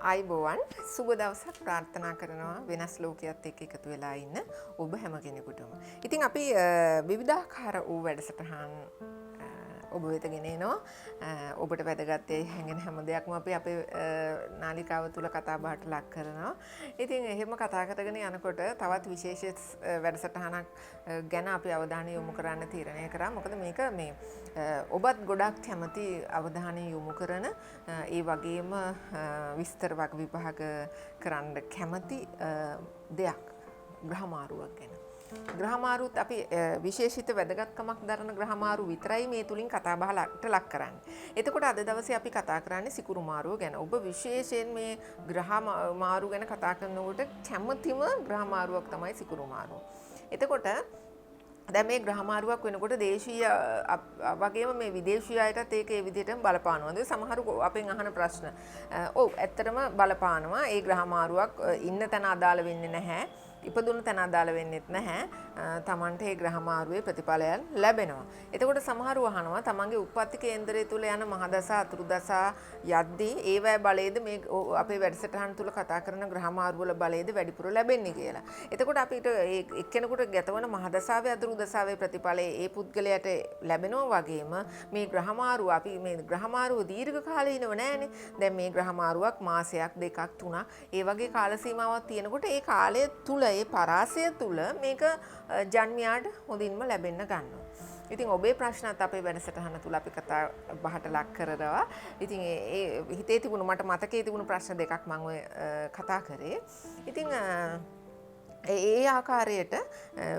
ආයුබෝවන්, සුබ දවසක් ප්‍රාර්ථනා කරනවා වෙනස් ලෝකයක් එක්ක එකතු වෙලා ඉන්න ඔබ හැම කෙනෙකුටම. ඉතින් අපි විවිධාකාර වූ වැඩසටහන් ඔබ වෙත ගෙන එනවා. ඔබට වැදගත් යයි හැඟෙන හැම දෙයක්ම අපි අපේ නාලිකාව තුල කතා බහට ලක් කරනවා. ඉතින් එහෙම කතා කරගෙන යනකොට තවත් විශේෂ වැඩසටහනක් ගැන අපි අවධානය යොමු කරන්න තීරණය කරා. මොකද මේක මේ ඔබත් ගොඩක් කැමති අවධානය යොමු කරන, ඒ වගේම විස්තර වග විභාග කරන්න කැමති දෙයක්, ග්‍රහ මාරුවක් ගැන. ග්‍රහ මාරුත් අපි විශේෂිත වැදගත්කමක් දරන ග්‍රහ මාරු විතරයි මේ තුලින් කතා බහට ලක් කරන්නේ. එතකොට අද දවසේ අපි කතා කරන්නේ සිකුරු මාරුව ගැන. ඔබ විශේෂයෙන් මේ ග්‍රහ මාරු ගැන කතා කරනකොට කැමතිම ග්‍රහ මාරුවක් තමයි සිකුරු මාරුව. එතකොට දැන් මේ ග්‍රහ මාරුවක් වෙනකොට දේශීය වගේම මේ විදේශීය අයටත් ඒක ඒ විදිහටම බලපානවා. ඒ සමහරු අපෙන් අහන ප්‍රශ්න. ඔව්, ඇත්තටම බලපානවා. ඒ ග්‍රහ මාරුවක් ඉන්න තැන අදාළ වෙන්නේ නැහැ. ඉපදුණු තැන අදාළ වෙන්නෙත් නැහැ. තමන්ට ඒ ග්‍රහ මාරුවේ ප්‍රතිඵලයන් ලැබෙනවා. එතකොට සමහරු අහනවා තමන්ගේ උප්පත්ති කේන්දරය තුල යන මහදසා අතුරු දසා යද්දී ඒවැ බලයේද මේ අපේ වැඩසටහන තුල කතා කරන ග්‍රහ මාරු වල බලයේද වැඩිපුර ලැබෙන්නේ කියලා. එතකොට අපිට ඒ එක්කෙනෙකුට ගැතවන මහදසාවේ අතුරු දසාවේ ප්‍රතිඵලය ඒ පුද්ගලයාට ලැබෙනවා වගේම මේ ග්‍රහ මාරුව, අපි මේ ග්‍රහ මාරුව දීර්ඝ කාලීනව නෑනේ. දැන් මේ ග්‍රහ මාරුවක් මාසයක් දෙකක් තුනක් ඒ වගේ කාල සීමාවක් තියෙනකොට ඒ කාලය තුල ඒ පරාසය තුල මේක ජන්මයාට හොඳින්ම ලැබෙන්න ගන්නවා. ඉතින් ඔබේ ප්‍රශ්නත් අපේ වැඩසටහන තුල අපි කතා බහට ලක් කරනවා. ඉතින් ඒ හිතේ තිබුණු, මට මතකයේ තිබුණු ප්‍රශ්න දෙකක් මම ඔය කතා කරේ. ඉතින් ඒ ආකාරයට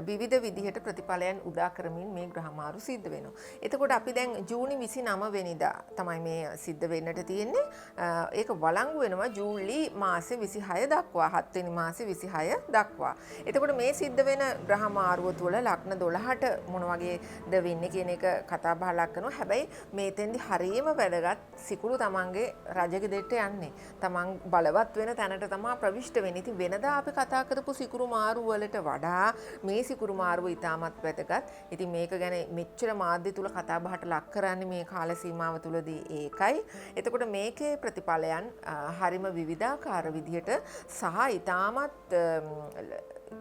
විවිධ විදිහට ප්‍රතිඵලයන් උදා කරමින් මේ ග්‍රහ මාරු සිද්ධ වෙනවා. එතකොට අපි දැන් ජූනි 29 වෙනිදා තමයි මේ සිද්ධ වෙන්නට තියෙන්නේ. ඒක වළංගු වෙනවා ජූලි මාසේ 26 දක්වා, 7 වෙනි මාසේ 26 දක්වා. එතකොට මේ සිද්ධ වෙන ග්‍රහ මාරුව තුළ ලග්න 12ට මොන වගේද වෙන්නේ කියන එක කතා බහ ලක් කරනවා. හැබැයි මේතෙන්දි හරියම වැදගත් සිකුරු තමන්ගේ රජගෙදරට යන්නේ. තමන් බලවත් වෙන තැනට තමා ප්‍රවිෂ්ඨ වෙන්නේ. ඉතින් වෙනදා අපි කතා කරපු සිකුරු මාරු වලට වඩා මේ සිකුරු මාරුව ඉතාමත් වැදගත්. ඉතින් මේක ගැන මෙච්චර මාධ්‍ය තුල කතා බහට ලක් කරන්නේ මේ කාල සීමාව තුලදී ඒකයි. එතකොට මේකේ ප්‍රතිඵලයන් හරිම විවිධාකාර විදිහට සහ ඉතාමත්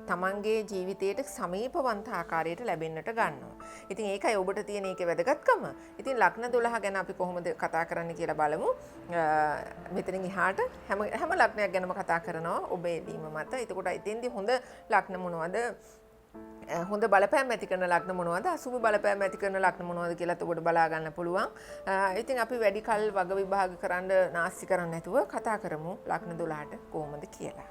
තමන්ගේ ජීවිතයට සමීපවන්ත ආකාරයට ලැබෙන්නට ගන්නවා. ඉතින් ඒකයි ඔබට තියෙන ඒකේ වැදගත්කම. ඉතින් ලග්න 12 ගැන අපි කොහොමද කතා කරන්න කියලා බලමු. මෙතනින් එහාට හැම ලග්නයක් ගැනම කතා කරනවා ඔබේ දීම මත. එතකොට එතෙන්දී හොඳ ලග්න මොනවද? හොඳ බලපෑම් ඇති කරන ලග්න මොනවද? අසුබ බලපෑම් ඇති කරන ලග්න මොනවද කියලාත් ඔබට බලා ගන්න පුළුවන්. ඉතින් අපි වැඩි කල් වග විභාග කරන්න නාස්ති කරන්නේ නැතුව කතා කරමු ලග්න 12ට කොහොමද කියලා.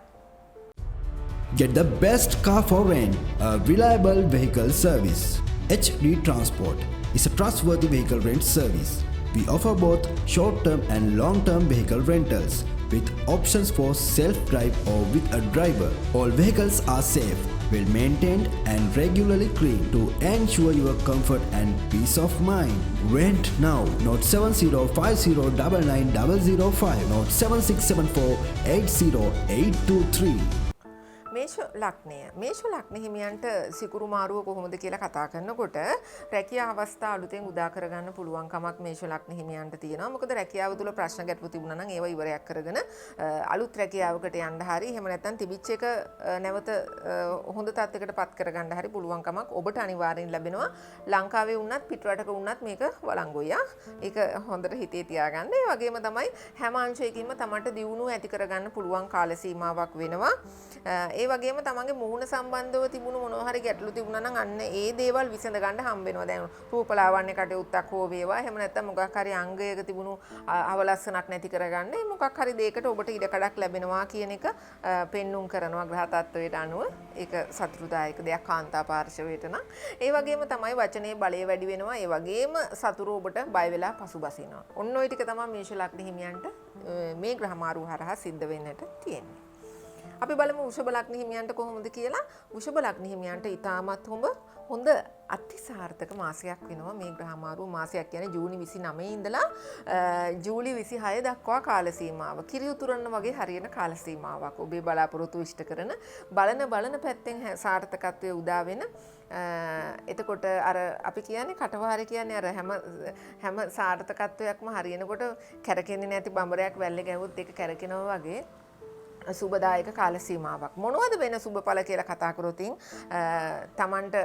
Get the best car for rent, a reliable vehicle service. HD Transport is a trustworthy vehicle rent service. We offer both short-term and long-term vehicle rentals with options for self-drive or with a driver. All vehicles are safe, well maintained and regularly cleaned to ensure your comfort and peace of mind. Rent now. Note 7050 99005, note 7674 80823. මේෂ ලග්නය. මේෂ ලග්න හිමියන්ට සිකුරු මාරුව කොහොමද කියලා කතා කරනකොට රැකියා අවස්ථා අලුතෙන් උදා කරගන්න පුළුවන්කමක් මේෂ ලග්න හිමියන්ට තියෙනවා. මොකද රැකියාව තුළ ප්‍රශ්න ගැටලු තිබුණා නම් ඒවා ඉවරයක් කරගෙන අලුත් රැකියාවකට යන්න හරි, එහෙම නැත්නම් තිබිච්ච එක නැවත හොඳ තත්යකට පත් කරගන්න හරි පුළුවන්කමක් ඔබට අනිවාර්යෙන් ලැබෙනවා. ලංකාවේ වුණත් පිට රටක වුණත් මේක වළංගුයි. ඒක හොඳට හිතේ තියාගන්න. ඒ වගේම තමයි හැම අංශයකින්ම තමන්ට දියුණුව ඇති කරගන්න පුළුවන් කාල සීමාවක් වෙනවා. ඒ වගේම තමන්ගේ මුහුණ සම්බන්ධව තිබුණු මොනවා හරි ගැටලු තිබුණා නම් අන්න ඒ දේවල් විසඳ ගන්න හම්බ වෙනවා. දැන් රූපලාවන්‍ය කටයුත්තක් හෝ වේවා, එහෙම නැත්නම් මොකක් හරි අංගයක තිබුණු අවලස්සනක් නැති කරගන්න මොකක් හරි දෙයකට ඔබට ඉඩකඩක් ලැබෙනවා කියන එක පෙන්නුම් කරනවා ග්‍රහ තත්ත්වයට අනුව. ඒක සතුටුදායක දෙයක් කාන්තා පාර්ශවයට නම්. ඒ වගේම තමයි වචනේ බලය වැඩි වෙනවා. ඒ වගේම සතුරු ඔබට බය වෙලා පසුබසිනවා. ඔන්න ඔය ටික තමයි මේෂ ලග්න හිමියන්ට මේ ග්‍රහ මාරුව හරහා සිද්ධ වෙන්නට තියෙන්නේ. අපි බලමු වෘෂභ ලග්න හිමියන්ට කොහොමද කියලා. වෘෂභ ලග්න හිමියන්ට ඉතාමත් හොඳ අතිසාර්ථක මාසයක් වෙනවා මේ ග්‍රහ මාරුව. මාසයක් කියන්නේ ජූනි 29 ඉඳලා ජූලි 26 දක්වා කාල සීමාව. කිරි උතුරන්න වගේ හරියන කාල සීමාවක්. ඔබේ බලාපොරොත්තු ඉෂ්ට කරන බලන බලන පැත්තෙන් සාර්ථකත්වය උදා වෙන. එතකොට අර අපි කියන්නේ කටවාරේ කියන්නේ අර හැම හැම සාර්ථකත්වයක්ම හරියනකොට කැරකෙන්නේ නැති බඹරයක් වැල්ලේ ගැහුවොත් ඒක කැරකෙනවා වගේ සුබදායක කාල සීමාවක්. මොනවද වෙන සුබඵල කියලා කතා කරොත් තමන්ට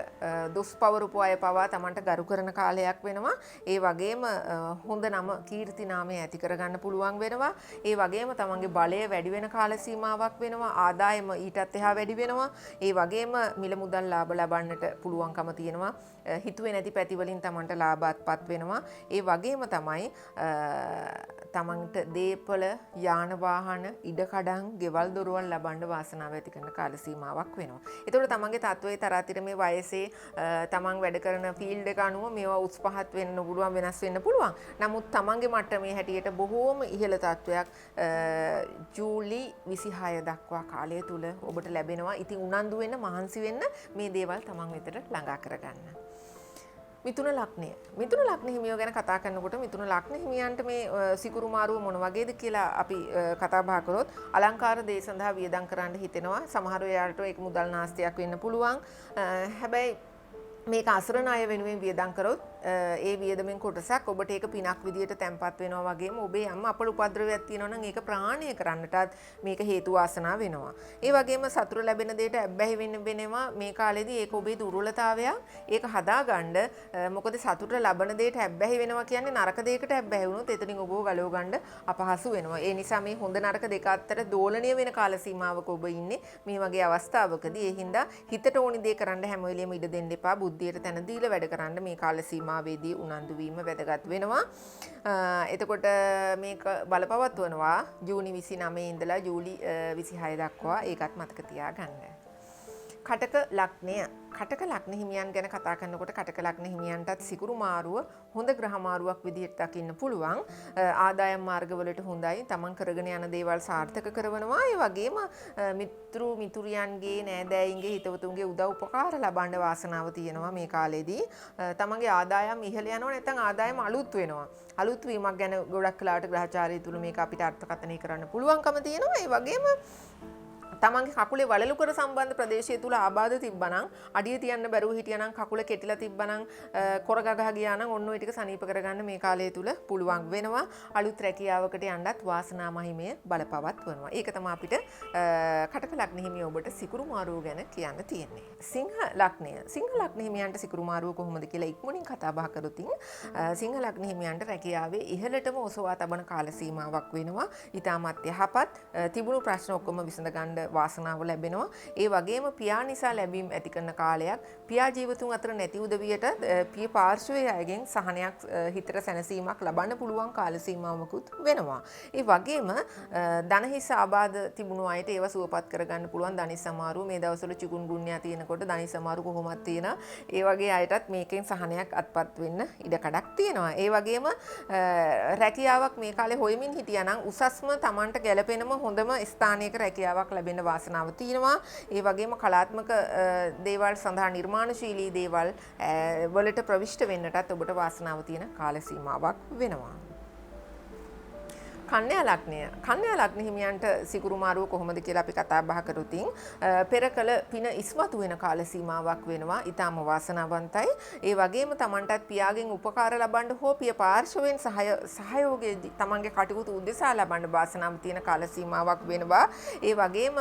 දුස් පවරපු අය පවා තමන්ට ගරු කරන කාලයක් වෙනවා. ඒ වගේම හොඳ නම කීර්ති නාමය ඇති කරගන්න පුළුවන් වෙනවා. ඒ වගේම තමන්ගේ බලය වැඩි වෙන කාල සීමාවක් වෙනවා. ආදායම ඊටත් එහා වැඩි වෙනවා. ඒ වගේම මිල මුදල් ලාභ ලබන්නට පුළුවන්කම තියෙනවා. හිතුවේ නැති පැති වලින් තමන්ට ලාභ අත්පත් වෙනවා. ඒ වගේම තමයි තමන්ට දේපල, යාන වාහන, ඉඩකඩම්, ගෙවල් දොරවල් ලබන්න වාසනාව ඇති කරන කාල සීමාවක් වෙනවා. ඒතකොට තමන්ගේ තත්වයේ තරාතිර මේ වයසේ තමන් වැඩ කරන ෆීල්ඩ් එක අනුව මේවා උස් පහත් වෙන්න පුළුවන්, වෙනස් වෙන්න පුළුවන්. නමුත් තමන්ගේ මට්ටමේ හැටියට බොහෝම ඉහළ තත්වයක් ජූලි 26 දක්වා කාලය තුල ඔබට ලැබෙනවා. ඉතින් උනන්දු වෙන්න, මහන්සි වෙන්න මේ දේවල් තමන් වෙතට ළඟා කරගන්න. මිථුන ලග්නය. මිථුන ලග්න හිමියෝ ගැන කතා කරනකොට මිථුන ලග්න හිමියන්ට මේ සිකුරු මාරුව මොන වගේද කියලා අපි කතා බහ කරොත් අලංකාර දේ සඳහා වියදම් කරන්න හිතෙනවා. සමහර වෙලාවට ඒක මුදල් නාස්තියක් වෙන්න පුළුවන්. හැබැයි මේක අසරණ අය වෙනුවෙන් වියදම් කරොත් ඒ වියදමෙන් කොටසක් ඔබට ඒක පිනක් විදියට තැම්පත් වෙනවා වගේම ඔබේ යම් අපල උපද්‍රවයක් තියෙනවා නම් ඒක ප්‍රහාණය කරන්නටත් මේක හේතු වාසනා වෙනවා. ඒ වගේම සතුට ලැබෙන දෙයට ඇබ්බැහි වෙන්න වෙනවා මේ කාලේදී. ඒක ඔබේ දුර්වලතාවයක්. ඒක හදාගන්න. මොකද සතුට ලබන දෙයට ඇබ්බැහි වෙනවා කියන්නේ නරක දෙයකට ඇබ්බැහි වුණොත් එතනින් ඔබව ගලව ගන්න අපහසු වෙනවා. ඒ නිසා මේ හොඳ නරක දෙක අතර දෝලණය වෙන කාල සීමාවක ඔබ ඉන්නේ මේ වගේ අවස්ථාවකදී. ඒ හින්දා හිතට ඕනි දේ කරන්න හැම වෙලෙම ඉඩ දෙන්න එපා. බුද්ධියට තැන දීලා වැඩ කරන්න මේ කාල සීමාවේදී උනන්දු වීම වැදගත් වෙනවා. එතකොට මේක බලපවත්වනවා ජූනි 29 ඉඳලා ජූලි 26 දක්වා. ඒකත් මතක තියාගන්න. කටක ලග්නය. කටක ලග්න හිමියන් ගැන කතා කරනකොට කටක ලග්න හිමියන්ටත් සිකුරු මාරුව හොඳ ග්‍රහ මාරුවක් විදිහට දකින්න පුළුවන්. ආදායම් මාර්ගවලට හොඳයි. තමන් කරගෙන යන දේවල් සාර්ථක කරනවා. ඒ වගේම මිත්‍රු මිතුරියන්ගේ, නෑදෑයින්ගේ, හිතවතුන්ගේ උදව් උපකාර ලබන්න වාසනාව තියෙනවා මේ කාලේදී. තමන්ගේ ආදායම් ඉහළ යනවා, නැත්නම් ආදායම අලුත් වෙනවා. අලුත් වීමක් ගැන ගොඩක් වෙලාවට ග්‍රහචාරය තුල මේක අපිට අර්ථකථනය කරන්න පුළුවන්කම තියෙනවා. ඒ වගේම තමන්ගේ කකුලේ වලලු කර සම්බන්ධ ප්‍රදේශය තුල ආබාධ තිබ්බනම්, අඩිය තියන්න බැරුව හිටියනම්, කකුල කෙටිලා තිබ්බනම්, කොර ගගහ ගියා නම් ඔන්න ඔය ටික සනීප කරගන්න මේ කාලය තුල පුළුවන් වෙනවා. අලුත් රැකියාවකට යන්නත් වාසනා මහිමය බලපවත් වෙනවා. ඒක තමයි අපිට කටක ලග්න හිමිය ඔබට සිකුරු මාරුව ගැන කියන්න තියෙන්නේ. සිංහ ලග්නය. සිංහ ලග්න හිමියන්ට සිකුරු මාරුව කොහොමද කියලා ඉක්මනින් කතා බහ කරොත් සිංහ ලග්න හිමියන්ට රැකියාවේ ඉහළටම ඔසවා තබන කාල සීමාවක් වෙනවා. ඊටමත් යහපත් තිබුණු ප්‍රශ්න ඔක්කොම විසඳ ගන්න වාසනාව ලැබෙනවා. ඒ වගේම පියා නිසා ලැබීම් ඇති කරන කාලයක්. පියා ජීවතුන් අතර නැති උදවියට පිය පාර්ශ්වයේ අයගෙන් සහනයක්, හිතට සැනසීමක් ලබන්න පුළුවන් කාල සීමාවකුත් වෙනවා. ඒ වගේම ධනහිස ආබාධ තිබුණු අයට ඒවා සුවපත් කරගන්න පුළුවන්. ධනිස් අමාරුව මේ දවස්වල චිකුන්ගුන්යා තියෙනකොට ධනිස් අමාරු කොහොමත් තියෙනවා. ඒ වගේ අයටත් මේකෙන් සහනයක් අත්පත් වෙන්න ඉඩකඩක් තියෙනවා. ඒ වගේම රැකියාවක් මේ කාලේ හොයමින් හිටියා නම් උසස්ම තමන්ට ගැළපෙනම හොඳම ස්ථානයක රැකියාවක් ලැබෙන්න වාසනාව තියෙනවා. ඒ වගේම කලාත්මක දේවල් සඳහා නිර්මාණශීලී දේවල් වලට ප්‍රවිෂ්ඨ වෙන්නටත් ඔබට වාසනාව තියෙන කාල සීමාවක් වෙනවා. කන්‍යා ලග්නය. කන්‍යා ලග්න හිමියන්ට සිකුරු මාරුව කොහොමද කියලා අපි කතා බහ කරොත් පෙර කළ පින ඉස්මතු වෙන කාල සීමාවක් වෙනවා. ඊටාම වාසනාවන්තයි. ඒ වගේම තමන්ටත් පියාගෙන් උපකාර ලබන්න හෝ පිය පාර්ශවයෙන් සහයෝගය තමන්ගේ කටයුතු උදෙසා ලබන්න වාසනාව තියෙන කාල සීමාවක් වෙනවා. ඒ වගේම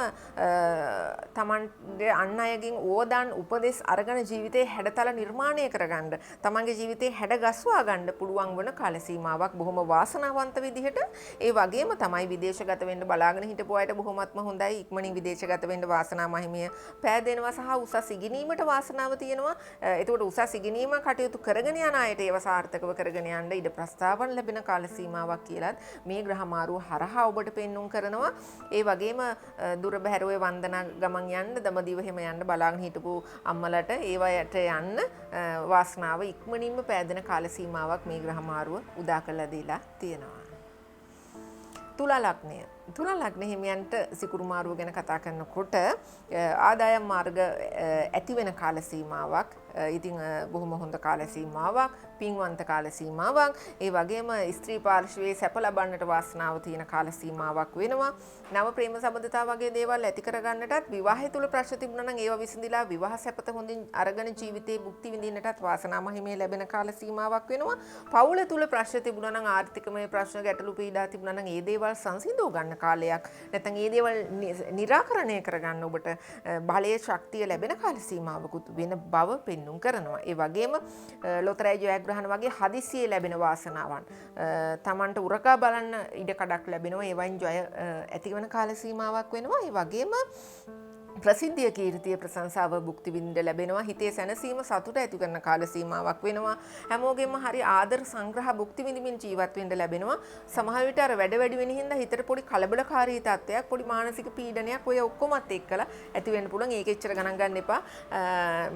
තමන්ගේ අන් අයගෙන් ඕදන් උපදෙස් අරගෙන ජීවිතේ හැඩතල නිර්මාණය කරගන්න, තමන්ගේ ජීවිතේ හැඩ ගස්වා ගන්න පුළුවන් වන කාල සීමාවක් බොහොම වාසනාවන්ත විදිහට. ඒ වගේම තමයි විදේශගත වෙන්න බලාගෙන හිටපු අයට බොහොමත්ම හොඳයි. ඉක්මනින් විදේශගත වෙන්න වාසනා මහිමය පෑදෙනවා සහ උසස් ඉගෙනීමට වාසනාව තියෙනවා. එතකොට උසස් ඉගෙනීම කටයුතු කරගෙන යන අයට ඒවා සාර්ථකව කරගෙන යන්න ඉඩ ප්‍රස්තාවන් ලැබෙන කාල සීමාවක් කියලත් මේ ග්‍රහ මාරුව හරහා ඔබට පෙන්눔 කරනවා. ඒ වගේම දුර බැහැර ඔය වන්දනා ගමන් යන්න, දඹදිව එහෙම යන්න බලාගෙන හිටපු අම්මලට ඒවයට යන්න වාසනාව ඉක්මනින්ම පෑදෙන කාල සීමාවක් මේ ග්‍රහ මාරුව උදා කරලා දීලා තියෙනවා. තුලා ලග්නය. තුලා ලග්න හිමියන්ට සිකුරු මාරුව ගැන කතා කරනකොට ආදායම් මාර්ග ඇති වෙන කාල සීමාවක්. ඉතින් බොහොම හොඳ කාල සීමාවක්, පින්වන්ත කාල සීමාවක්. ඒ වගේම ස්ත්‍රී පාර්ශ්වයේ සැප ලබන්නට වාසනාව තියෙන කාල සීමාවක් වෙනවා. නව ප්‍රේම සබඳතා වගේ දේවල් ඇති කරගන්නටත්, විවාහය තුල ප්‍රශ්න තිබුණා නම් ඒවා විසඳිලා විවාහ සැපත හොඳින් අරගෙන ජීවිතේ භුක්ති විඳින්නටත් වාසනා මහිමය ලැබෙන කාල සීමාවක් වෙනවා. පවුල තුල ප්‍රශ්න තිබුණා නම්, ආර්ථිකමය ප්‍රශ්න, ගැටලු පීඩා තිබුණා නම් ඒ දේවල් සංසිඳව ගන්න කාලයක්, නැත්නම් ඒ දේවල් නිරාකරණය කරගන්න ඔබට බලයේ ශක්තිය ලැබෙන කාල සීමාවකුත් වෙන බව පෙන්නුම් කරනවා. ඒ වගේම ලොතරැයි ජයග්‍රහණ වගේ හදිසියේ ලැබෙන වාසනාවන්, තමන්ට උරකා බලන්න ඉඩ කඩක් ලැබෙනවා. ඒවයින් ජය ඇතිවන කාල සීමාවක් වෙනවා. ඒ වගේම ප්‍රසිද්ධිය, කීර්තිය, ප්‍රශංසාව භුක්ති විඳින්න ලැබෙනවා. හිතේ සැනසීම, සතුට ඇති කරන කාල සීමාවක් වෙනවා. හැමෝගෙම හරි ආදර සංග්‍රහ භුක්ති විඳින්මින් ජීවත් වෙන්න ලැබෙනවා. සමහර විට අර වැඩ වැඩි වෙන හින්දා හිතට පොඩි කලබලකාරී තත්ත්වයක්, පොඩි මානසික පීඩනයක් ඔය ඔක්කොමත් එක්කලා ඇති වෙන්න පුළුවන්. ඒක එච්චර ගණන් ගන්න එපා.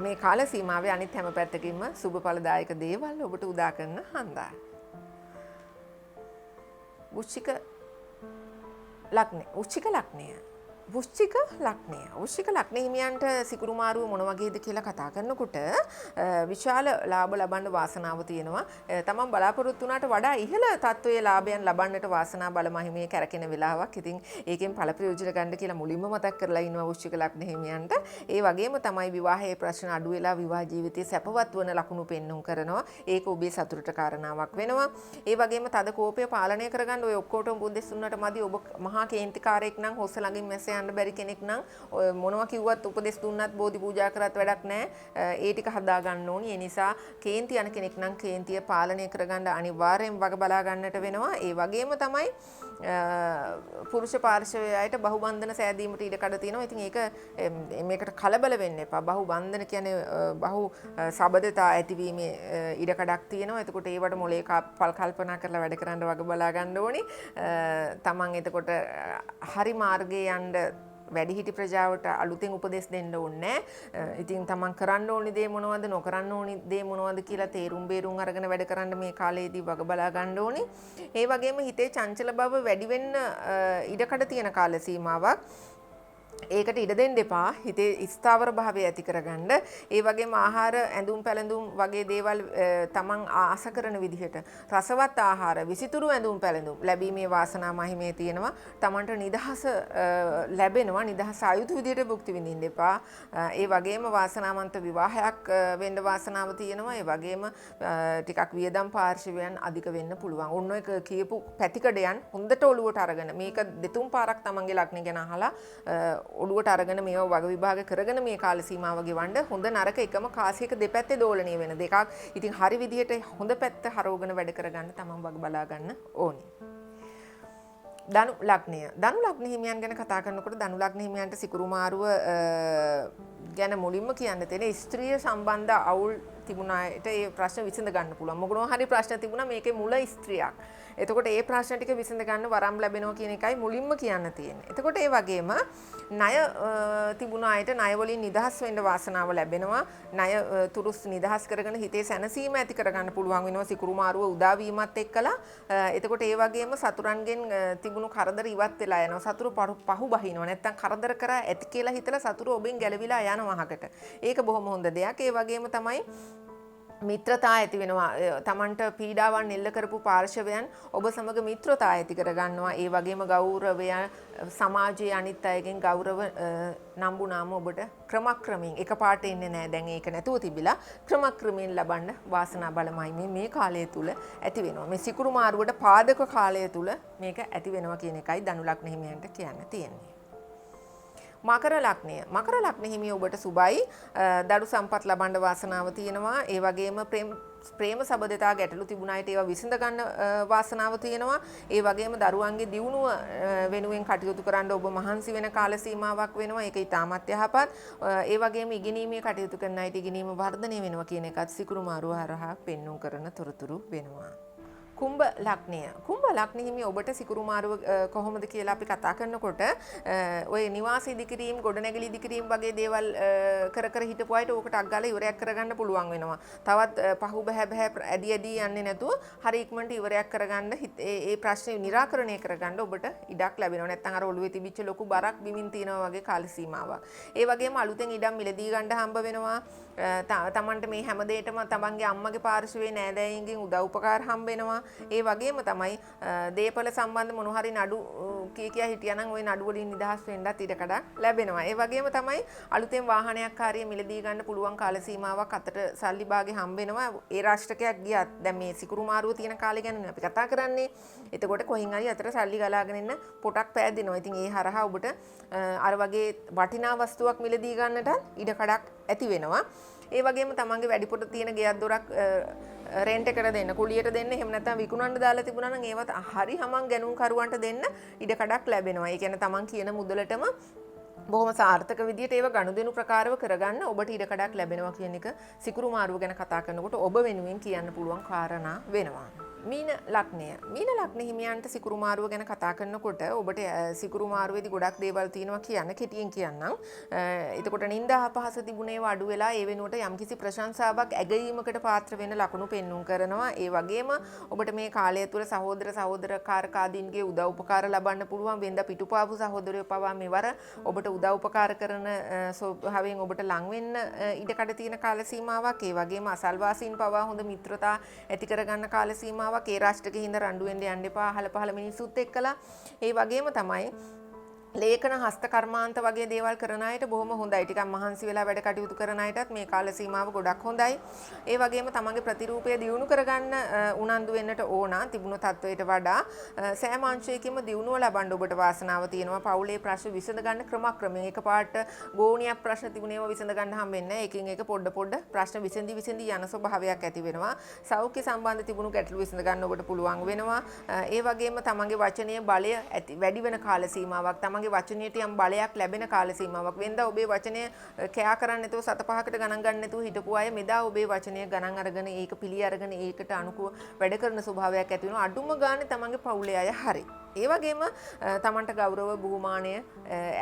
මේ කාල සීමාවේ අනිත් හැම පැත්තකින්ම සුබ ඵලදායක දේවල් ඔබට උදා කරන හන්දා. වෘශ්චික ලග්නය, වෘශ්චික ලග්නය. වෘශ්චික ලග්නය. වෘශ්චික ලග්න හිමියන්ට සිකුරු මාරුව මොන වගේද කියලා කතා කරනකොට විශාල ලාභ ලබන්න වාසනාව තියෙනවා. තමන් බලාපොරොත්තු වුණාට වඩා ඉහළ තත්ත්වයේ ලාභයන් ලබන්නට වාසනා බල මහිමයේ කැරකෙන වෙලාවක්. ඉතින් ඒකෙන් ඵල ප්‍රයෝජන ගන්න කියලා මුලින්ම මතක් කරලා ඉන්නවා වෘශ්චික ලග්න හිමියන්ට. ඒ වගේම තමයි විවාහයේ ප්‍රශ්න අඩු වෙලා විවාහ ජීවිතයේ සැපවත් වන ලකුණු පෙන්නුම් කරනවා. ඒක ඔබේ සතුටට කාරණාවක් වෙනවා. ඒ වගේම තද කෝපය පාලනය කරගන්න ඔය ඔක්කොටම උපදෙස් දුන්නට මදි. ඔබ මහා කේන්තිකාරයෙක් නම්, හොස්ස ළඟින් මැස්ස යන්න බැරි කෙනෙක් නම් මොනවා කිව්වත් උපදෙස් දුන්නත් බෝධි පූජා කරත් වැඩක් නෑ. ඒ ටික හදා ගන්න ඕනි. ඒ නිසා කේන්ති යන කෙනෙක් නම් කේන්තිය පාලනය කරගන්න අනිවාර්යෙන් වග බලා ගන්නට වෙනවා. ඒ වගේම තමයි පුරුෂ පාර්ශවයේ අයට බහුබන්ධන සෑදීමට ඉඩ කඩ තියෙනවා. ඉතින් ඒක මේකට කලබල වෙන්න එපා. බහුබන්ධන කියන්නේ බහු සබදතා ඇතිවීමේ ඉඩ කඩක් තියෙනවා. එතකොට ඒවට මොලේ පල් කල්පනා කරලා වැඩ කරන්න වග බලා ගන්න ඕනි. තමන් එතකොට හරි මාර්ගයේ යන්න වැඩිහිටි ප්‍රජාවට අලුතෙන් උපදෙස් දෙන්න ඕනේ නෑ. ඉතින් තමන් කරන්න ඕනි දේ මොනවද, නොකරන්න ඕනි දේ මොනවද කියලා තේරුම් බේරුම් අරගෙන වැඩ කරන්න මේ කාලේදී වග බලා ගන්න ඕනි. ඒ වගේම හිතේ චංචල බව වැඩි වෙන්න ඉඩකඩ තියෙන කාල සීමාවක්. ඒකට ඉඩ දෙන්න එපා. හිතේ ස්ථාවර භාවය ඇති කරගන්න. ඒ වගේම ආහාර, ඇඳුම් පැළඳුම් වගේ දේවල් තමන් ආස කරන විදිහට රසවත් ආහාර, විසිතුරු ඇඳුම් පැළඳුම් ලැබීමේ වාසනා මහිමේ තියෙනවා. තමන්ට නිදහස ලැබෙනවා. නිදහස අයුතු විදිහට භුක්ති විඳින්න එපා. ඒ වගේම වාසනාවන්ත විවාහයක් වෙන්න වාසනාව තියෙනවා. ඒ වගේම ටිකක් වියදම් පාර්ශවයන් අධික වෙන්න පුළුවන්. ඔන්න ඔය කියපු පැතිකඩයන් හොඳට ඔලුවට අරගෙන මේක දෙතුන් පාරක් තමන්ගේ ලග්න ගැන අහලා ඔළුවට අරගෙන මේව වග විභාග කරගෙන මේ කාල සීමාව ගෙවන්න. හොඳ නරක එකම කාසියක දෙපැත්තේ දෝලණය වෙන දෙකක්. ඉතින් හරි විදිහට හොඳ පැත්ත හරවගෙන වැඩ කරගන්න තමන් වග බලා ගන්න ඕනි. ධනු ලග්නය. ධනු ලග්න හිමියන් ගැන කතා කරනකොට ධනු ලග්න හිමියන්ට සිකුරු මාරුව ගැන මුලින්ම කියන්න තියෙන ස්ත්‍රිය සම්බන්ධ අවුල් තිබුණාට ඒ ප්‍රශ්න විසඳ ගන්න පුළුවන්. මොනවා හරි ප්‍රශ්න තිබුණා මේකේ මුල ස්ත්‍රියක්. එතකොට ඒ ප්‍රශ්න ටික විසඳ ගන්න වරම් ලැබෙනවා කියන එකයි මුලින්ම කියන්න තියෙන්නේ. එතකොට ඒ වගේම ණය තිබුණ අයට ණය වලින් නිදහස් වෙන්න වාසනාව ලැබෙනවා. ණය තුරුස් නිදහස් කරගෙන හිතේ සැනසීම ඇති කරගන්න පුළුවන් වෙනවා සිකුරු මාරුව උදා වීමත් එක්කලා. එතකොට ඒ වගේම සතුරන්ගෙන් තිබුණු කරදර ඉවත් වෙලා යනවා. සතුරු පහු බහිනවා. නැත්තම් කරදර කරා ඇති කියලා හිතලා සතුරු ඔබෙන් ගැලවිලා යනවා අහකට. ඒක බොහොම හොඳ දෙයක්. ඒ වගේම තමයි මිත්‍රතා ඇති වෙනවා. තමන්ට පීඩාවන් එල්ල කරපු පාර්ශවයන් ඔබ සමග මිත්‍රතා ඇති කරගන්නවා. ඒ වගේම ගෞරවය සමාජයේ අනිත් අයගෙන් ගෞරව නම්බු නාම ඔබට ක්‍රමක්‍රමයෙන් එකපාරට එන්නේ නැහැ. දැන් ඒක නැතුව තිබිලා ක්‍රමක්‍රමයෙන් ලබන්න වාසනා බලමයි මේ කාලය තුල ඇති වෙනවා. මේ සිකුරු මාරුවට පාදක කාලය තුල මේක ඇති වෙනවා කියන එකයි ධනු ලග්න හිමියන්ට කියන්න තියෙන්නේ. මකර ලග්නය. මකර ලග්න හිමිය ඔබට සුබයි. දඩු සම්පත් ලබන්න වාසනාව තියෙනවා. ඒ වගේම ප්‍රේම සබඳතා ගැටලු තිබුණ අයට ඒවා විසඳ ගන්න වාසනාව තියෙනවා. ඒ වගේම දරුවන්ගේ දියුණුව වෙනුවෙන් කටයුතු කරන්න ඔබ මහන්සි වෙන කාල සීමාවක් වෙනවා. ඒක ඉතාමත් යහපත්. ඒ වගේම ඉගෙනීමේ කටයුතු කරන අයට ඉගෙනීම වර්ධනය වෙනවා කියන එකත් සිකුරු මාරුව හරහා පෙන්නුම් කරන තොරතුරු වෙනවා. කුම්භ ලග්නය. කුම්භ ලග්න හිමි ඔබට සිකුරු මාරුව කොහොමද කියලා අපි කතා කරනකොට, ඔය නිවාස ඉදිකිරීම්, ගොඩනැගිලි ඉදිකිරීම් වගේ දේවල් කර කර හිටපු අයට ඕක ටක් ගාලා ඉවරයක් කරගන්න පුළුවන් වෙනවා. තවත් පහු බහැ බහැ ඇදි ඇදි යන්නේ නැතුව හරි ඉක්මනට ඉවරයක් කරගන්න, ඒ ප්‍රශ්නේ නිරාකරණය කරගන්න ඔබට ඉඩක් ලැබෙනවා. නැත්තම් අර ඔළුවේ තිබිච්ච ලොකු බරක් බිමින් තියෙනවා වගේ කාල සීමාවක්. ඒ වගේම අලුතෙන් ඉඩම් මිලදී ගන්න හම්බ වෙනවා. තමන්ට මේ හැම දෙයකටම තමන්ගේ අම්මගේ පාර්ශවයේ නෑදෑයින්ගෙන් උදව් උපකාර හම්බ වෙනවා. ඒ වගේම තමයි දේපල සම්බන්ධ මොන හරි නඩු කිය කියා හිටියානම් ඔය නඩු වලින් නිදහස් වෙන්නත් ඉඩකඩක් ලැබෙනවා. ඒ වගේම තමයි අලුතෙන් වාහනයක් හරිය මිලදී ගන්න පුළුවන් කාල සීමාවක් අතට සල්ලි භාගේ හම්බ වෙනවා. ඒ රාෂ්ට්‍රකයක් ගියත් දැන් මේ සිකුරු මාරුව තියෙන කාලේ ගැන අපි කතා කරන්නේ. එතකොට කොහෙන් හරි අතට සල්ලි ගලාගෙන එන්න පොටක් පෑදෙනවා. ඉතින් ඒ හරහා ඔබට අර වගේ වටිනා වස්තුවක් මිලදී ගන්නටත් ඉඩකඩක් ඇති වෙනවා. ඒ වගේම තමන්ගේ වැඩිපුර තියෙන ගෙයක් දොරක් රෙන්ට් එකට දෙන්න, කුලියට දෙන්න, එහෙම නැත්නම් විකුණන්න දාලා තිබුණා නම් ඒවත් හරි හමන් ගැනුම් කරුවන්ට දෙන්න ඉඩකඩක් ලැබෙනවා. ඒ කියන්නේ තමන් කියන මුදලටම බොහොම සාර්ථක විදියට ඒව ගනුදෙනු ප්‍රකාරව කරගන්න ඔබට ඉඩකඩක් ලැබෙනවා කියන එක සිකුරු මාරුව ගැන කතා කරනකොට ඔබ වෙනුවෙන් කියන්න පුළුවන් කාරණා වෙනවා. මීන ලග්නය. මීන ලග්න හිමියන්ට සිකුරු මාරුව ගැන කතා කරනකොට ඔබට සිකුරු මාරුවේදී ගොඩක් දේවල් තියෙනවා කියන්න, කෙටියෙන් කියන්නම්. එතකොට නිന്ദා අපහාස තිබුණ ඒවා අඩු වෙලා ඒ වෙනුවට යම්කිසි ප්‍රශංසාවක් ඇගයීමකට පාත්‍ර වෙන ලකුණු පෙන්눔 කරනවා. ඒ වගේම ඔබට මේ කාලය තුළ සහෝදර සහෝදරකාරකාදීන්ගේ උදව් උපකාර ලබන්න පුළුවන්. වෙනදා පිටුපාපු සහෝදරයෝ පවා මෙවර ඔබට උදව් උපකාර කරන ස්වභාවයෙන් ඔබට ලං වෙන්න ඉඩකඩ තියෙන කාල සීමාවක්. ඒ වගේම අසල්වාසීන් පවා හොඳ මිත්‍රතා ඇති කරගන්න කාල සීමාවක්. ඒ රාෂ්ට්‍රකේ හින්දා රණ්ඩු වෙන්න යන්න එපා අහල පහල මිනිස්සුත් එක්කලා. ඒ වගේම තමයි ලේඛන හස්ත කර්මාන්ත වගේ දේවල් කරන අයට බොහොම හොඳයි. ටිකක් මහන්සි වෙලා වැඩ කටයුතු කරන අයටත් මේ කාල සීමාව ගොඩක් හොඳයි. ඒ වගේම තමන්ගේ ප්‍රතිරූපය දියුණු කරගන්න උනන්දු වෙන්නට ඕන තිබුණු තත්වයට වඩා සෑම අංශයකින්ම දියුණුව ලබන්න ඔබට වාසනාව තියෙනවා. පවුලේ ප්‍රශ්න විසඳ ගන්න ක්‍රමක්‍රමයෙන් එකපාරට ගෝණියක් ප්‍රශ්න තිබුණේ ඒවා විසඳ ගන්න හම්බෙන්නේ නැහැ. එකින් එක පොඩ පොඩ ප්‍රශ්න විසඳි විසඳි යන ස්වභාවයක් ඇති වෙනවා. සෞඛ්‍ය සම්බන්ධ තිබුණු ගැටලු විසඳ ගන්න ඔබට පුළුවන් වෙනවා. ඒ වගේම තමන්ගේ වචනයේ බලය ඇති වැඩි වෙන කාල සීමාවක්, තමන්ගේ වචනයට යම් බලයක් ලැබෙන කාල සීමාවක්. වෙනදා ඔබේ වචනය කෑ කරන්නේ නැතුව සත පහකට ගණන් ගන්න නැතුව හිටපු අය මෙදා ඔබේ වචනය ගණන් අරගෙන ඒක පිළි අරගෙන ඒකට අනුකූල වැඩ කරන ස්වභාවයක් ඇති වෙනවා. අඩුම ගානේ තමන්ගේ පවුලේ අය හරි. ඒ වගේම තමන්ට ගෞරව බුහුමානය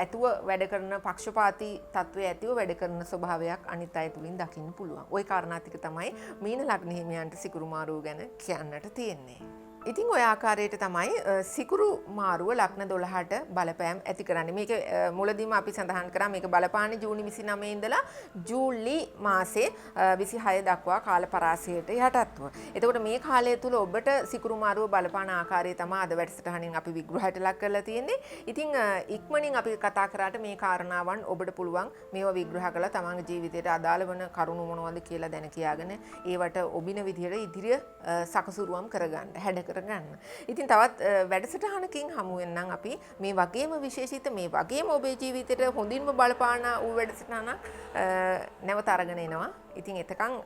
ඇතුව වැඩ කරන පක්ෂපාතී තත්වය ඇතිව වැඩ කරන ස්වභාවයක් අනිත් අය තුලින් දකින්න පුළුවන්. ඔය කාරණා ටික තමයි මීන ලග්න හිමියන්ට සිකුරු මාරුව ගැන කියන්නට තියෙන්නේ. ඉතින් ඔය ආකාරයට තමයි සිකුරු මාරුව ලග්න 12ට බලපෑම් ඇති කරන්නේ. මේක මුලදීම අපි සඳහන් කරා මේක බලපාන්නේ ජූනි 29 ඉඳලා ජූලි මාසේ 26 දක්වා කාල පරාසයට යටත්ව. එතකොට මේ කාලය තුල ඔබට සිකුරු මාරුව බලපාන ආකාරය තමයි අද වැඩසටහනින් අපි විග්‍රහයට ලක් කරලා තියෙන්නේ. ඉතින් ඉක්මනින් අපි කතා කරාට මේ කාරණාවන් ඔබට පුළුවන් මේවා විග්‍රහ කරලා තමන්ගේ ජීවිතයට අදාළ වන කරුණු මොනවද කියලා දැන කියාගෙන ඒවට ඔබින විදිහට ඉදිරිය සකසුරුවම් කරගන්න, හැඩ කරගන්න. ඉතින් තවත් වැඩසටහනකින් හමු වෙනනම් අපි මේ වගේම විශේෂිත මේ වගේම ඔබේ ජීවිතයට හොඳින්ම බලපාන වූ වැඩසටහනක් නැවත අරගෙන එනවා. ඉතින් එතකන්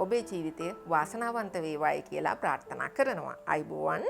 ඔබේ ජීවිතය වාසනාවන්ත වේවායි කියලා ප්‍රාර්ථනා කරනවා. අයිබෝවන්.